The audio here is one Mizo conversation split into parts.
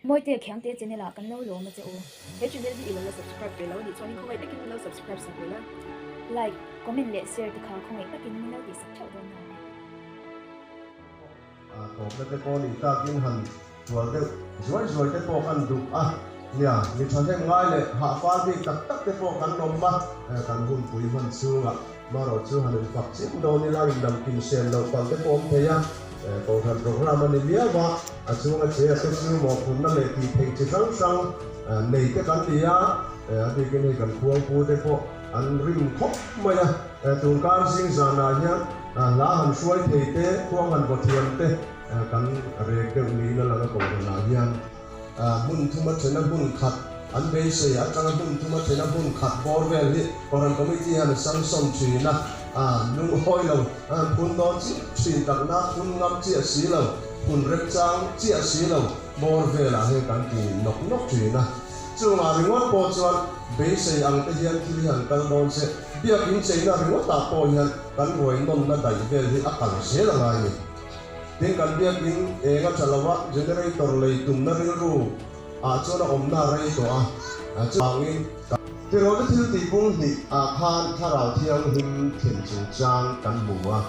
Mawitea Khiangte channel ah kan lo lawm a che u. He channel hi i lo la subscribe ve lo a nih chuan in khawngaih takin min lo subscribe sak ve la. Like, comment leh share te kha khawngaih takin min lo tihsak theuh dawn nia. A tawpna te pawh nih takin han tual deuh zuai zuai te pawh kan duh a nia, mi thahnem ngai leh hah fal bik tak tak te pawh kan awm a, kan hunpui hman chhungah marawh chu han infak chiam dawn ila inlam kim sen loh palh te pawh awm thei a, Kohhran programme a ni miau a, a chhunga che a te chu mawhphurhna leh tih theih chi hrang hrang nei te kan ni a, a bikin hei kan khuangpu te pawh an rim khawp mai a, tunkar zing zanah hian hla han hruai thei te, khuang han vaw thiam te kan rek deuh niin a lang a kohhranah hian. Hmun thuma thena hmun khat an beisei atanga hmun thuma thena hmun khat bawr vel hi Kohhran Committee hian a sanction thin a, lunghawi lo an phun dawn chiah thin takna phun ngam chiah si lo, phun remchang chiah si lo bawr velah hian kan ti nawk nawk thin a. Chungah ringawt pawh chuan beisei ang te hian thil hi han kal dawn se, biakin cheina ringawtah pawh hian kan ruai nawnna daih vel hi a kal zel a ngai ni. Tin, kan biakin eng a tha lo a, generator lei tumna rilru ah chuan a awmna a rei tawh a, chuvangin kan. Tirawhte thil tih bung hnih ah khan Thlarau Thianghlim thlen chungchang kan hmu a,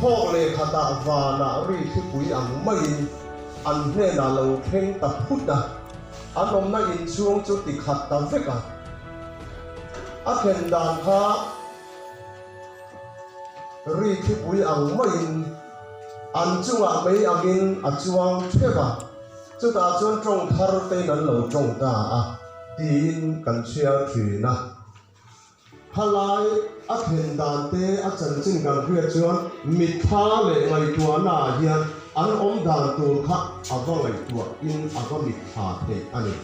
thawk leh khatah vanah ri thlipui ang maiin an hnenah lo thleng ta phut a, an awmna inchhung chu ti khat ta vek a, a thlen dan kha Ri thipui ang maiin an chungah mei angin a chuang theuh a, chutah chuan tawng thar tein an lo tawng ta a tiin kan chhiar thin a. Khalai a thlen dan te a chanchin kan hriat chuan mitthla leh ngaihtuahna ah hian an awm dan tur kha a va ngaihtuah in a va mitthla theih a ni.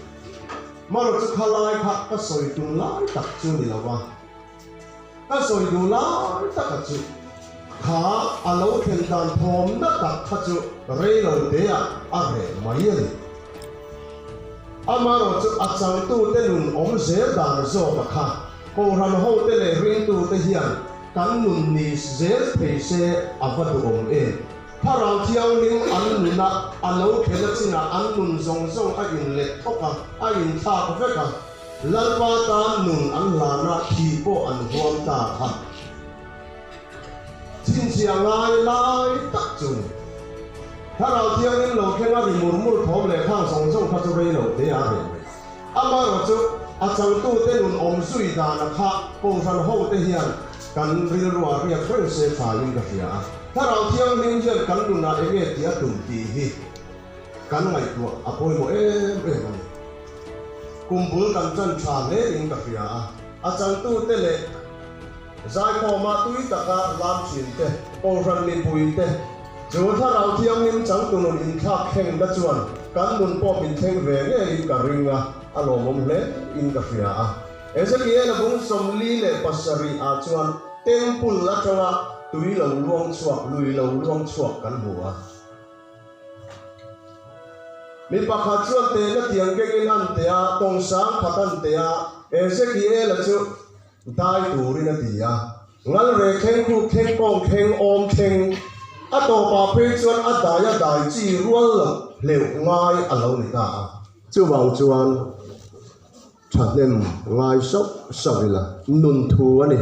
Marawh chu khalai kha ka sawi tum lai tak chu ni lo a. Ka sawi duh lai taka chu kha a lo thlen dan thawmna tak kha chu rei lo teah a reh mai a ni. Amaherawhchu a changtute nun awm zel dan zawka kha Kohhran hote leh ringtute hian kan nun ni zel thei se a va duhawm em. Thlarau Thianghlim an nuna a lo thlen a chinah an nun zawng zawng a inlet thawk a, a inthlak vek a. Lalpa tan nun an hlana thih pawh an huam ta kha. Chhinchhiah ngai lai tak chu ni. Thlarau Thianghlim lo thleng a ri mur mur thawm leh khang zawng zawng kha chu rei lo te a reh mai. Amaherawh chu a changtute nun awm zui dana kha Kohhran hote hian kan rilruah riak reng se thain ka hria a. Thlarau Thianghlim hian kan nunah enge tih a tum tih hi kan ngaihtuah a pawimawh em em a ni. Kum bul kan tan tha hle in ka hria a, a changtute leh zaikhawma tui taka lam thin te, Kohhran mipui te, chu Thlarau Thianghlim changtu nun inthlak thlengna chuan kan nun pawh min thleng ve ngeiin ka ring a, a lawmawm hle in ka hria a. Ezekiel-a bung 47 ah chuan Temple atanga tui lo luang chhuak, lui lo luang chhuak kan hmu a. Mi pakhat chuan tehna tiang kengin an teh a, tawng sang khat an teh a, Ezekiela chu dai turin a ti a. Ngal re thleng, khuk thleng, kawng thleng, awm thleng, a tawpah phei chuan a dai a dai chi rual loh hleuh ngai a lo ni ta a. Chuvang chuan thahnem ngai sauh sauh ila nun thu a ni.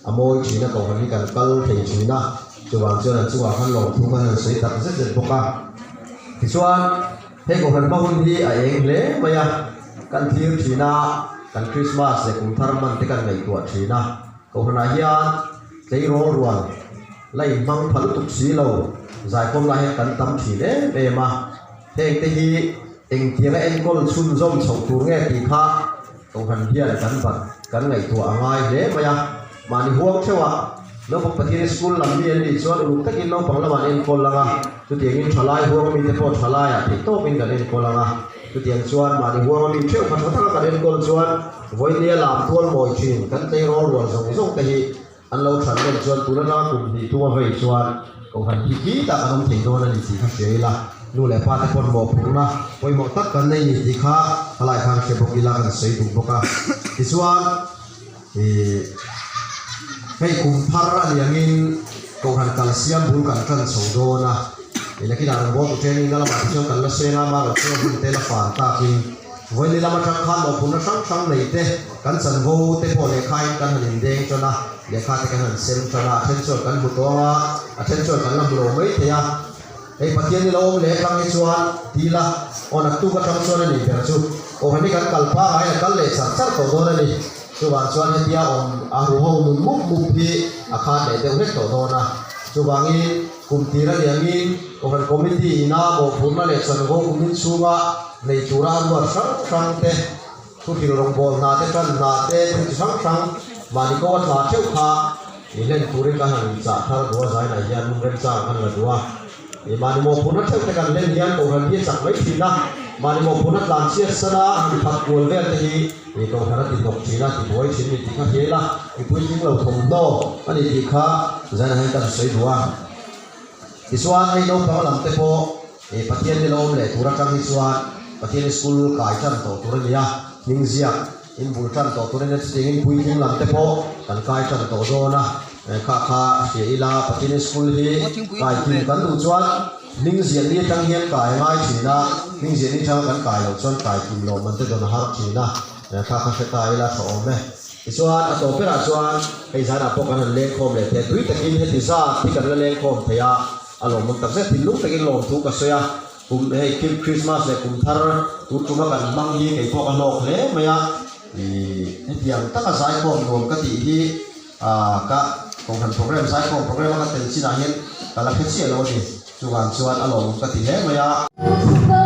a mawi thin a, kohhran hi kan kal thei thin a, chuvang chuan an chungah khan lawmthu khan an sawi tak zet zet bawk a. Tichuan hei kohhran hma hun hi a eng hle mai a, kan thlir thin a, kan Krismas leh kum thar hman te kan ngaihtuah thin a, kohhranah hian tleirawl rual la inhmang pha lutuk si lo zaikhawm lai hian kan tam thin em em a, heng te hi engtianga enkawl chhunzawm chhoh tur nge tih kha Kohhran hian kan bat kan ngaihtuah a ngai hle mai a, mahni huang theuh a, naupang Pathian school lam mi an nih chuan uluk takin naupang lamah an enkawl lang a, chutiangin thalai huang mite pawh thalaiah theih tawpin kan enkawl ang a, chutiang chuan mahni huang ami theuh kha tha taka kan enkawl chuan vawinia lam tual mawi thin kan tleirawl rual zawng zawng te hi an lo than len chuan tun atanga kum hnih tum a vei chuan Kohhran hi khi tak an awm thei dawn a ni tih kha hria ila, nu leh pa te pawn mawhphurhna pawimawh tak kan nei ni tih kha helai khan hre bawk ila kan sawi duh bawk a. Tichuan ih hei kum thar a ni angin Kohhran kal siam bul kan tan chho dawn a, ih nakinah rawngbawltu training na lamah te chuan kan la seng a, amaherawh chu hun te la fan takin vawiin lam atang khan mawhphurhna hrang hrang nei te kan chanvo te pawh lehkhain kan han indeng tan a. Lehkha te kan han sem tan a, a then chuan kan hmu tawng a, a then chuan kan la hmu lo mai thei a. Hei Pathian hi lo awm leh atang hi chuan ti ila, aw naktuk atang chuan a nih ber chu. Kohhran hi kan kal pangai a kal leh char char tawh dawn a ni. Chuvang chuan hetia awm a hu ho nun mup mup hi a khan leh deuh hlek tawh dawn a. Chuvangin kum tir a niangin Kohhran Committee ina mawhphurhna leh chanvo kumin chhunga nei tura a ruat hrang hrang te, Thuhrilh rawngbâwl hna te, ṭan hna te, thil chi hrang hrang mahni ko a tla ṭheuh kha i hlen turin kan han inchah thar duh a, zainah hian hun remchang kan la duh a. I mahni mawhphurhna ṭheuh te kan hlen hian kohhran hi a chak mai ṭhin a, mahni mawhphurhna tlan chhiat sana han phat kual vel te hi i kohhran a ti hnawk ṭhin a, ti buai ṭhin a ni tih kha hria ila, i puitling lo thawmhnaw a ni tih kha zainah hian kan sawi duh a. Tichuan hei naupang lam te pawh i Pathian ni lo awm leh tur atang hi chuan Pathian school kai tan tawh tur a ni a, hming ziak in bul tan tawh tur a nia chutiangin puitling lam te pawh kan kai tan tawh dawn a, kha kha hria ila Pathian school hi kai kim kan duh chuan hming ziah ni atang hian kai a ngai thin a, hming ziah ni atanga kan kai loh chuan kai kim loh man te dawn a har thin a, kha kha hre ta ila tha awm e. Tichuan a tawp berah chuan hei zanah pawh kan han lengkhawm leh thei a, tui takin heti zat hi kan la lengkhawm thei a, a lawmawm tak zet thinlung takin lawmthu ka sawi a, kum hei Christmas leh kum thar tun tuma kan hmang hi kei pawh ka hlawk hle mai a, ih hetiang taka zaikhawm nuam ka tih hi ah ka kohhran program zaikhawm program a ka tel chinah hian ka la hre chiah lo a ni, chuvang chuan a lawmawm ka ti hle mai a.